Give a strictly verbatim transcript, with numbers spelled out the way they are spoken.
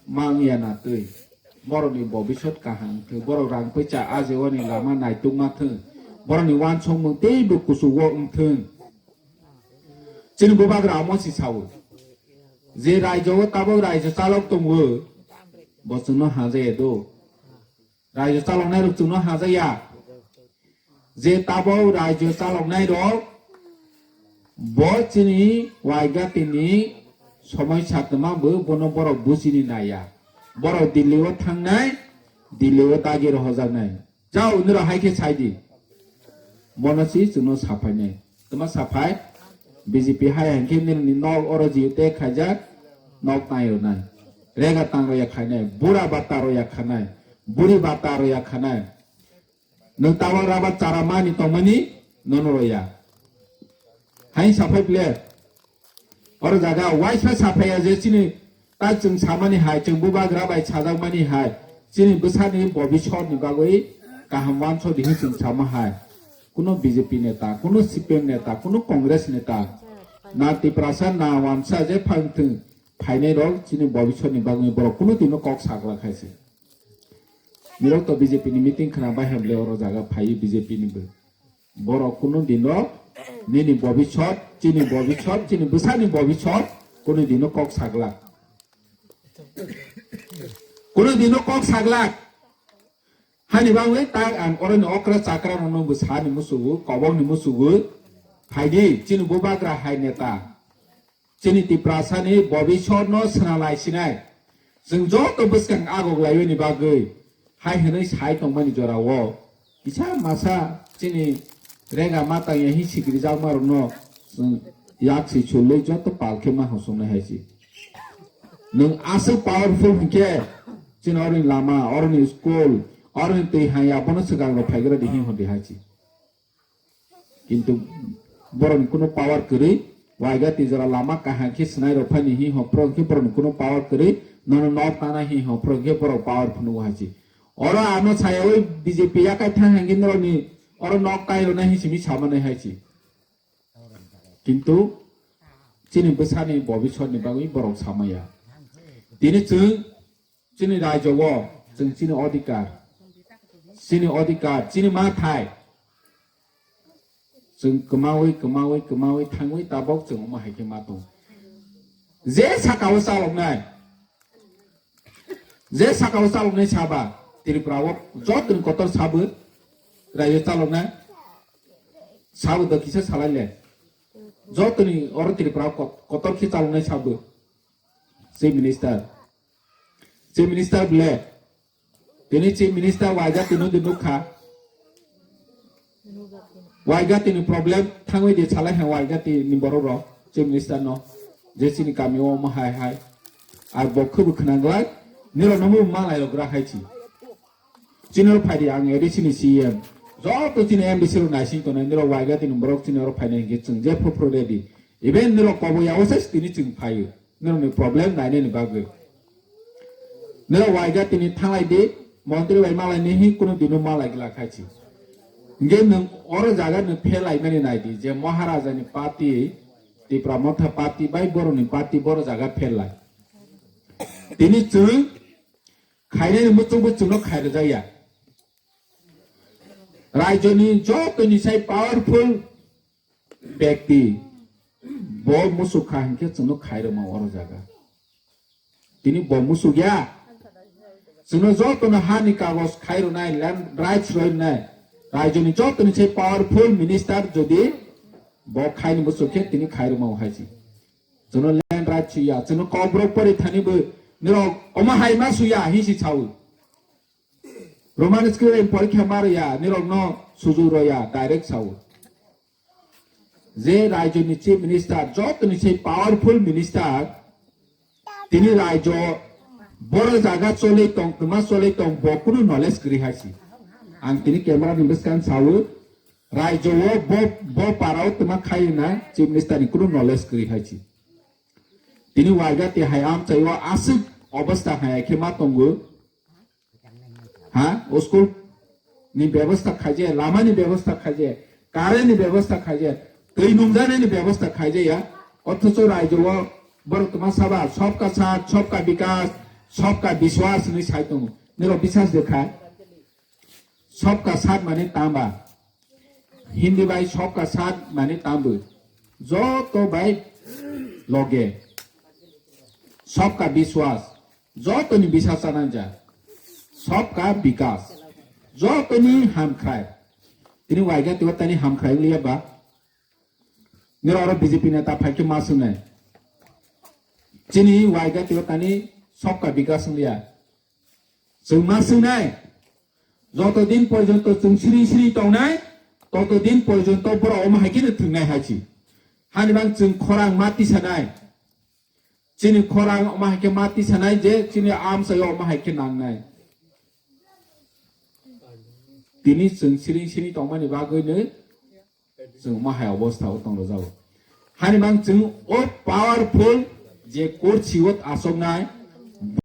mang ya na twi. Borokni bobisot kaham wngthwng, borok rang poicha ajeoni lama naitukma thwng, borokni uansukmung teibo kuchugo wngthwng. Chini bubagra omo si sao, je raijo o tabok raijo chalok tongo, bo chwngno hajaya do. Raijo chaloknai rok chwngno hajaya. Je tabok raijo chaloknai rok, bo chini waigati ni somoi satma bo bono borok bujini naiya. Borok Delhi o thangnai, Delhi o dagi rohojaknai. Jao, nirok hai khe sai di. Bono si chwngno saphainai. Tama saphai? B J P hai hwnkhe nini nok oro jiyo te khaijak, nok tang rwnai. Rega tang rwya khainai, bura bata rwya khanai, buri bata rwya khanai. Nwng tabok raba chara mani tongmani nono rwya. Hai saphai ble. Oro jaga waisa saphaiya je chini ta chwng samani hai, chwng bubagra bai sajakmani hai, chini bwsani bobisotni bagwi kaham wansodi hwn chwng sama hai. Kuno B J P neta, kuno C P M neta, kuno Congress neta, na Tiprasa na wansa je phang thwng phainai rok chini bobisotni bagwi borok kuno dino kok saglak hai se. Nirok to B J P ni meeting khna bai hamle oro jaga phai B J P ni bo. Borok kuno dino nini bobisot, chini bobisot, chini bwsani bobisot kuno dino kok saglak. Kuno dino kok saglak. Hani bagwi tak ang oroni okra chakra rokno bo sani musugo, kobokni musugo. Phaidi chini bubagra hai neta. Chini Tiprasani bobisotno swnalai sinai. Chwng joto bwskang agok laiwini bagwi hai hwnwi sai tongmani jorao kisa masa chini rega matang ya hi sikri jakma rokno chwng yak si chulwi joto pal khe ma hosongnai hai si. Nwng aswk powerful hinkhe chini oroni lama, oroni school, oroni twi haya bono swkang rok phaigra di hi hodi hai si. Kintu borokni kuno power kwrwi, waiga twijora lama kaham khe swnai rok phani hi hopro khe borokni kuno power kwrwi, nono nok tana hi hopro khe borok power phunuk hai si. Oro ano sayawi B J P yakai thang hangkhe norokni oro nok kai rwna hi simi samanai hai si. Kintu chini bwsani bobisotni bagwi borok samaya. Tini chwng chini raijo o chwng chini odhikar, chini odhikar, chini mathai chwng kwmawi, kwmawi, kwmawi thangwi tabok chwng omo hai khe ma tong. Je saka o chaloknai, je saka o chaloknai saba, Tripura o jotoni kotor sabo, raijo chaloknai sabo do kisa salai le. Jotoni oro Tripura o kot-, kotor khe chaloknai sabo, Chief Minister. Chief Minister ble, tini Chief Minister waigati no di nukha. Waigati ni problem thangwi di salai ha waigati ni borok rok Chief Minister no. Je chini kami o omo hai hai. Ar bo khubu khwnang glak, nirok no bo malai rok gra hai chi. Chini oro phai di ang A D C ni C E M. Joto chini M D C rok naising tongnai, nirok waigati ni borok chini oro phainai hingke chwng je phuru phuru ready. Even nirok kobo ya o se tini chwng phaio. Nirokni problem nainani bagwi. Nirok waigati ni thanglai di, montri bai malai ni hi kunu dino malai gla khai chi. Hingke nwng oro jaga nwng phelai mani nai di, je Maharaja ni party, Tipra Motha party bai borok ni party boro jaga phelai. Tini chwng khainani muchungbo chwngno khairwjakya. Raijoni jotoni sai powerful bekti bo musuk kha hinkhe chwngno khairwma oro jaga. Tini bo musuk ya. Chwngno jotono hani kagoj khairwnai, land rights rwnai. Raijoni jotoni sai powerful minister jodi bo khaini musuk khe tini khairwma hai si. Chwngno land rights suya, chwngno kokborok pori thani bo nirok omo hai ma suya hinsi sao. Roman script porikha ma rwya, nirokno suju rwya, direct sao. Je raijoni chief minister, jotoni se powerful minister, tini raijo boro jaga choli tong, twma choli tong, bo kunu knowledge kwrwi hai si. Ang tini camera ni bwskang sao, raijo o bo, bo para o twma khai na chief minister ni kunu knowledge kwrwi hai si. Tini waigati hai amchai o aswk obostha hai khe ma tongo. Ha? O school ni bebostha khaijaya, lama ni bebostha khaijaya, current ni bebostha khaijaya, twi nungjaknai ni bebostha khaijaya. Othocho raijo o borok twma saba, "Sabka saath, sabka vikas, Sobka biswas hinwi sai tongo. Nirok biswas de kha. Sobka sat mane tamba. Hindi bai sobka sat mane tambo. Joto bai loge. Sobka biswas. Jotoni biswas chananja. Sobka bikas. Jotoni hamkhrai. Tini waiga tiwa tani hamkhrai liya ba. Nirok aro B J P neta phaikhe ma swngnai. Chini waiga tiwa tani sobka bikas wngya. Chwng ma swngnai. Joto din porjonto chwng siri siri tongnai, toto din porjonto borok omo hai kheno thwngnai hai si. Hani bang chwng khorang ma tisanai. Chini khorang omo hai khe ma tisanai je chini amsai omo hai khe nangnai. Tini chwng siri siri tongmani bagwi no chwng ma hai obostha o tong rwjago. Hani bang chwng o powerful je kursi o asoknai,